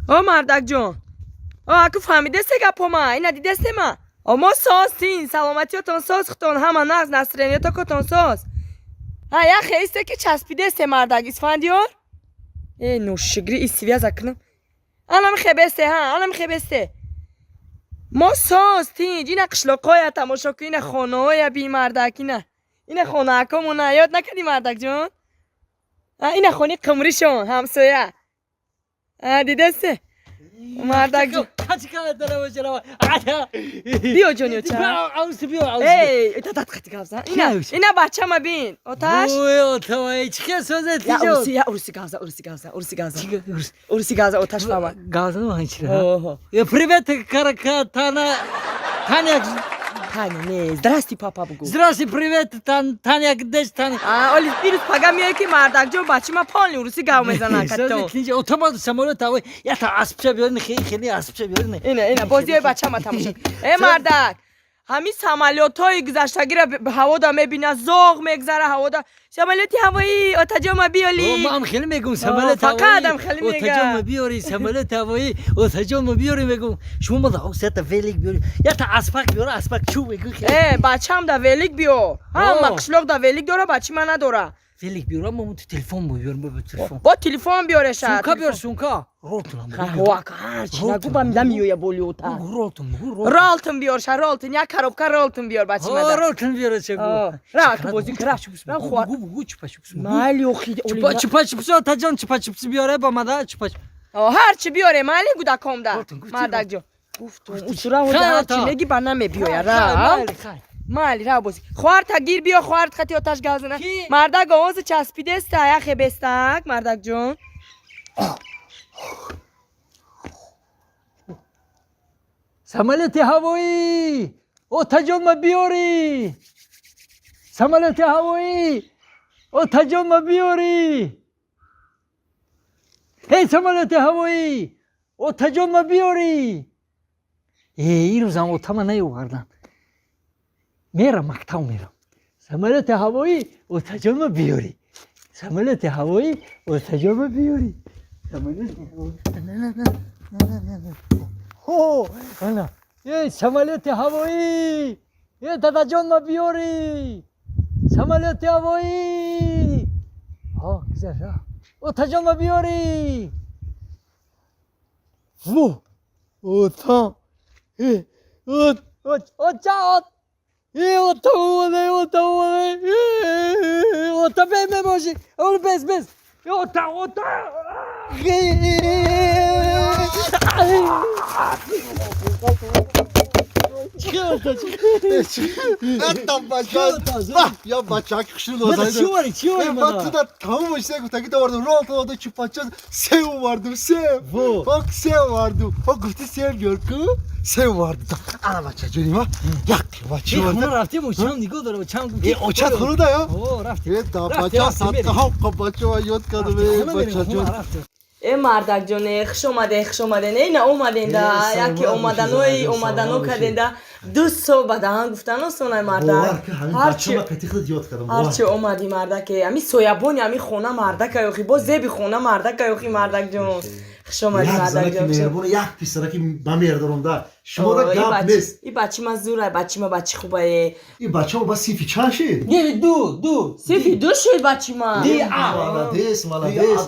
О мардакҷон, о аку фаҳмидесте гапома, ина дидесте ма? О мо созтин, саломатиётон соз, хутон ҳама нағз, настроениятокотон соз. А як хеисте ки часпидесте мардак Исфандиёр? Э ношигри и связа кунам. Анам хебесте, ҳа, анам хебесте. Мо соз тинҷ, ина қишлоқоя тамошо кун, ина хонаоя би мардак, ина. Ина хонаакомона ёд накардӣ мардакҷон? А ина хони қумришон ҳамсоя. А дидесте? Мардакҷон. Биё ҷони оча. Эй, татат қати гавза. Ина, ина бачама бин. Оташ. Я уруси, я уруси гавза, уруси гавза, уруси гавза. Уруси гавза оташ фама. Оҳо. Привет, Каракатана. Таня. Таня, не, здрасте, папа бугу. Здравствуй, привет, Таня, где Таня? А, оли дирӯз пага меояд ки мардакҷон бачама полный уруси гав мезана като. Отама самолет авой, я та аспча биёрни, хеле хеле аспча биёрни. Ина, ина, бозиҳои бачама тамошо. Э мардак, ҳамин самолётҳои гузаштагиро ҳавода мебина, зоғ мегзара ҳавода. Самолёти ҳавоӣ, отаҷома биёли. Ман хеле мегум самолет ҳавоӣ. Фақат ам хеле мега. Отаҷома биёри, самолет ҳавоӣ, отаҷома биёри мегум. Шумо мада сета велик биёри. Я та аспак биёра, аспак чу мегум. Э, бачам да велик биё. Ҳама қишлоқ да велик дора, бачи ман надора. Велик биёра, мо телефон биёр, мо телефон. Бо телефон биёреша. Сумка биёр, сумка. Ролтон. Ҳоак, ҳарчи нагу ба намеоя боли ота. Ролтон, Ролтон биёрша, ролтон, як коробка ролтон биёр бачи мада. Ролтон биёра ча гу. Ра, бозӣ кра. Ра хуар. Гу гу чупа чупс. Майли охи. Чупа чупа чупс, отаҷон чупа чупс биёре ба мада чупа. Ҳарчи биёре, майли гудакомда. Мардакҷон. Гуфтум, усура ҳарчи меги ба намебиёя ра. Майли ра бозӣ. Хоҳарта гир биё, хоҳарт хати оташ гавзана. Мардак овози часпидеста, яхе бестак, мардакҷон. Самолети ҳавоӣ! Отаҷон ма биёрӣ! Самолети ҳавоӣ! Отаҷон ма биёрӣ! Эй самолети ҳавоӣ! Отаҷон ма биёрӣ! Э, ирӯзам отама наёвардан. Мерам, мактаб мерам. Самолети ҳавоӣ, отаҷон ма биёрӣ! Самолети ҳавоӣ, отаҷон ма биёрӣ! Самолети ҳавоӣ. Хо, ана, эй самолети ҳавоӣ! Э дадаҷон ма биёрӣ! Самолети ҳавоӣ! Ҳо, гузашт. Отаҷон ма биёрӣ! Во! Ота! Э, от, от, оча, от! Э, ота омада, ота омада! Э, ота бе мебошӣ! Ол без, без! Ота, ота! Я бачак хушрӯ Чӣ чӣ Ман тамом шуда гуфтаги довардам ролтон ода чупача сев овардум сев. Ок сев овардум. Ок гуфти сев биёр ку сев овардум. Ана бача ҷони ма як бача хона рафтем очам нигоҳ дора очам. Э очат хона да я? О рафтем. Э да бача садқаҳо бача ёд кардам э бача ҷон. Э мардакҷоне, хуш омаден, хуш омаден. Э на омаден да, яке омаданои омадано карден да. Ду сол ба даҳан гуфтан осонай мардак. Ҳарчи омадӣ мардаке, ами соябони ами хона мардака ёхи, боз зеби хона мардака ёхи мардакҷон. Хуш омадӣ мардакҷон. Меҳрубон як писараки ба меҳр дорам да. Шумо да гап нест. И бачи ма зурай, бачи ма бачи хубае. И бача ба синфи чанд шид? Не, ду, ду. Синфи ду шид бачи ма. Ди а. Молодец, молодец.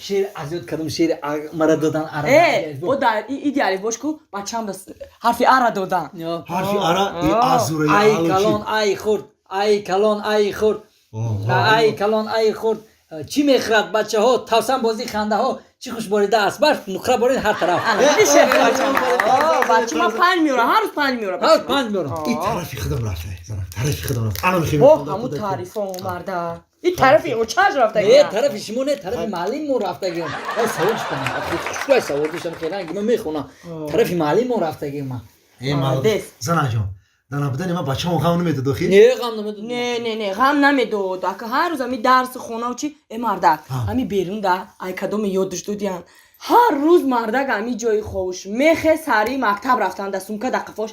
Шеър аз ёд кардам, шеър мара додан ара. Э, бо да идеали бош ку бачам да ҳарфи ара додан. Ҳарфи ара и азура. Ай калон, ай хурд, ай калон, ай хурд. Ай калон, ай хурд. Чӣ мехӯрад бачаҳо? Тавсан бозӣ хандаҳо. Чӣ хуш борида аст барф, нуқра борид ҳар тараф. Бачи ма панҷ меёра, ҳар рӯз панҷ меёра. Ҳар панҷ меёра. И тарафи худам рафта, тарафи худам рафта. Ана мехоҳем. О, ҳамун таърифо омарда. И тарафи очаш рафта. Не, тарафи шумо не, тарафи маълим мо рафтагиам. Ай савол шудам. Хушрӯй савол доштам, хеле ранги ман мехонам. Тарафи маълим мо рафтагиам ман. Э, молодец. Занаҷон, дар набудани ман бачаам ғам намедод охи? Не, ғам намедод. Не, не, не, ғам намедод. Ака ҳар рӯз ами дарси хонау чи э мардак, ами берун да ай кадоме ёдш додиян. Ҳар рӯз мардак ами ҷои ховуш мехе сари мактаб рафтан да сумка да қафош.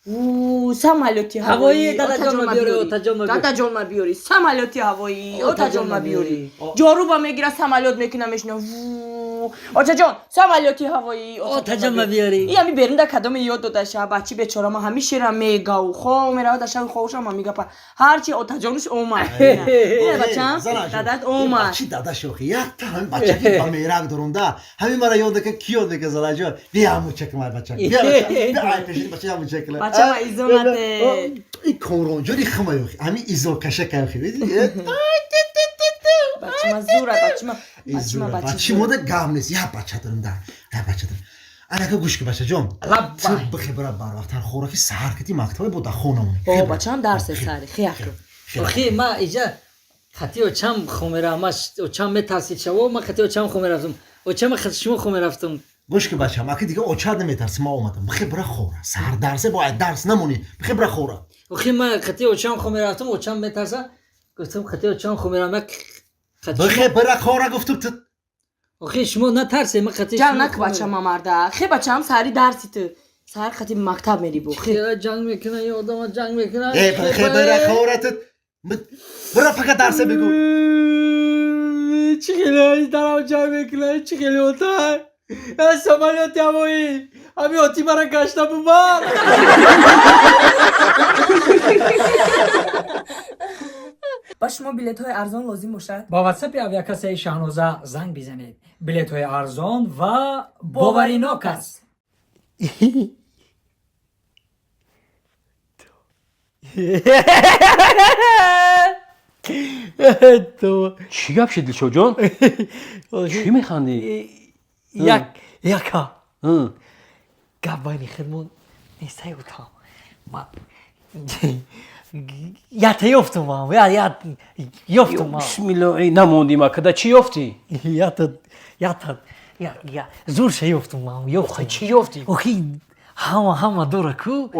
Самолёти ҳавоӣ, дадаҷон ма биёри, отаҷон ма биёри. Дадаҷон ма биёри, самолёти ҳавоӣ, отаҷон ма биёри. Ҷоруба мегира, самолёт мекуна, мешина. Очаҷон, самолёти ҳавоӣ, отаҷон ма биёри. И ҳами берунда кадоме ёд додаша, бачи бечора ма ҳами шера мегау, хо мерава дар шаби ховушам ма мегапа. Ҳарчи отаҷонуш омад. Ина бачам, дадат омад. Бачи дадаш охи, якта ҳамин бачаки ба мерак дорунда. Ҳамин мара ёд дека ки ёд дека занаҷон. Бия ҳамучак май бачак. Бия бачак. Бия ай пеши бача ҳамучак. Бача ма изонате. И комронҷони хама охи. Ҳамин изокашак охи. Види? Бачима зура, бачима. Бачима бачи мода гап нест. Я бача дорум да. Я бача дорум. Анака гӯш ки бачаҷон. Лаббай. Ту бихебара барвақттар хӯраки саҳар кити мактабе бо да хонамон. О, бачам дарсе сари, хияку. Охи, ма иҷа хати очам хо меравам, ма очам метарсид шаво, ма хати очам хо мерафтам. Очама хати шумо хо мерафтам. Гӯш ки бачам, аки дига очар наметарси, ма омадам. Бихебара хӯра. Саҳар дарсе бояд дарс намонӣ. Бихебара хӯра. Охи, ма хати очам хо мерафтам, очам метарса. Гуфтам хати очам хо меравам, як хати шумо- Бихебара хӯра гуфтум ту. Охи, шумо натарсе, ма хати Ҷанг шумо нак хо бачама марда. Хе бачам сари дарси ту. Саҳар хати мактаб мери бу. Хе. Хела ҷанг мекуна, ин одама ҷанг мекуна. Э, бихебара хӯра ту. Бира фақат дарсе бигӯ. Чӣ хеле дарав ҷанг мекуна, чӣ хеле отай. Э, самолёти ҳавоӣ. Ҳами оти мара гашта бубар. Ба шумо билетҳои арзон лозим бошад? Ба ватсапи авиакассаи Шаҳноза занг бизанед. Билетҳои арзон ва боваринок аст. Чӣ гап шид, Дилшодҷон? Чӣ механдӣ? Як яка гап байни худмон нестай утам. Ма ята ёфтум мам, я я ёфтум мам. Бисмилло, эй, намондим акада, чӣ ёфтӣ? Ята ята я я зур ша ёфтум мам, ёфтум. Чӣ ёфтӣ? Охи, ҳама ҳама дора ку.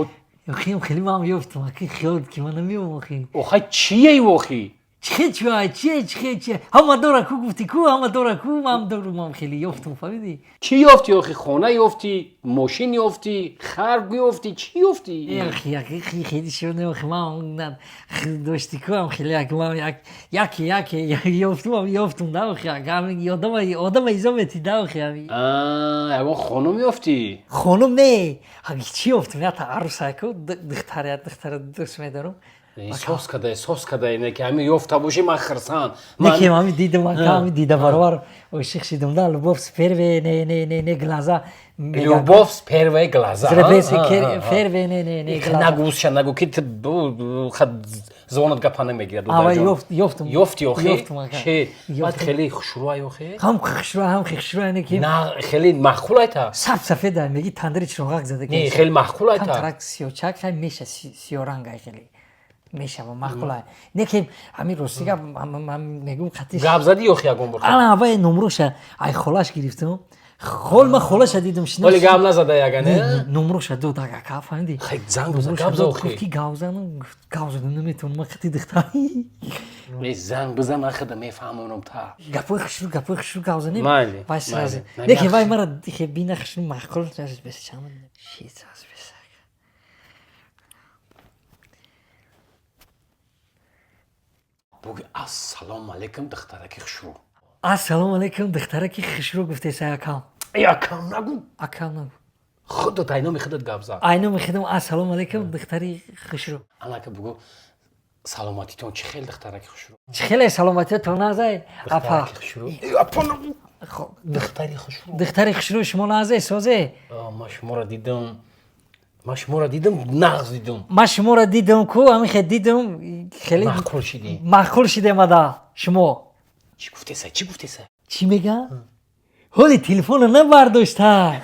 Охи, хеле мам ёфтум, аки хиёл ки ман намеём охи. Охай, чие охи? Чихе чуай, чие, чихе, чие. Ҳама дора ку гуфти ку, ҳама дора ку, мам дору мам хеле ёфтум, фаҳмидӣ? Чӣ ёфтӣ охи? Хона ёфтӣ, мошин ёфтӣ, хар ёфтӣ, чӣ ёфтӣ? Охи, як хи хеле шуд, охи, мам на дошти ку ам хеле як мам як яке яке ёфтум, ёфтум да охи, як ҳамин одама одама изомети да охи ҳамин. А, ягон хонум ёфтӣ? Хонум не, ҳаги чӣ ёфтум, ята арӯса ку, духтар, я духтара дӯст медорам. Сос кадай, сос кадай, не ки ҳамин ёфта бошӣ, ман хирсан. Не ки ҳамин дидам, ҳамин дида баробар ошиқ шидум да, любовь с первой не не не не глаза. Любовь с первой глаза. Первой не не не глаза. Нагӯ нагӯ ки ту хад звонат гапа намегирад. Ава ёфтум. Ёфти охи? Ёфтум ака. Че? Баъд хеле хушрӯай охи? Ҳам хушрӯ, ҳам хушрӯ не ки. На, хеле маъқул айта. Саб сафед ай меги тандири чироғак зада. Не, хеле маъқул айта. Камтарак сиёчак хай меша сиёранг ай хеле. Мешава маъқул ай. Не ки ҳамин рости гап ман мегӯм хати. Гап задӣ охи ягон бор? Ана аввал номроша ай холаш гирифтам. Хол ма холаша дидам шинос. Вале гап назада ягане? Номроша дод ака, фаҳмидӣ? Хай занг бизан, гап за охи. Гуфт ки гап занам, гуфт гап задам наметавонам, ман хати духтар. Не, занг бизан, ман худа мефаҳмонам та. Гапои хушрӯ, гапои хушрӯ гап занем. Майли. Вай сразу. Не ки вай мара хе бина хушрӯ маъқул бес чанд шит аз бес. Буги ассалому алайкум, духтараки хушрӯ. Ассалому алайкум, духтараки хушрӯ гуфтеса акам. Эй, акам нагӯ. Акам нагӯ. Худат айноми худат гап зад. Айноми худам ассалому алайкум, духтари хушрӯ. Анака бугӯ саломатитон чӣ хел, духтараки хушрӯ? Чӣ хеле саломатиятон назай апа. Духтараки хушрӯ. Эй, апа нагӯ. Духтари хушрӯ. Духтари хушрӯ шумо назай созе? Ман шуморо дидам. Ман шуморо дидам, нағз дидам. Ман шуморо дидам ку, ҳамин хел дидам, хеле маъқул шидӣ. Маъқул шидем ада шумо. Чӣ гуфтеса, чӣ гуфтеса? Чӣ мегӯям? Ҳоли телефонро набардошта.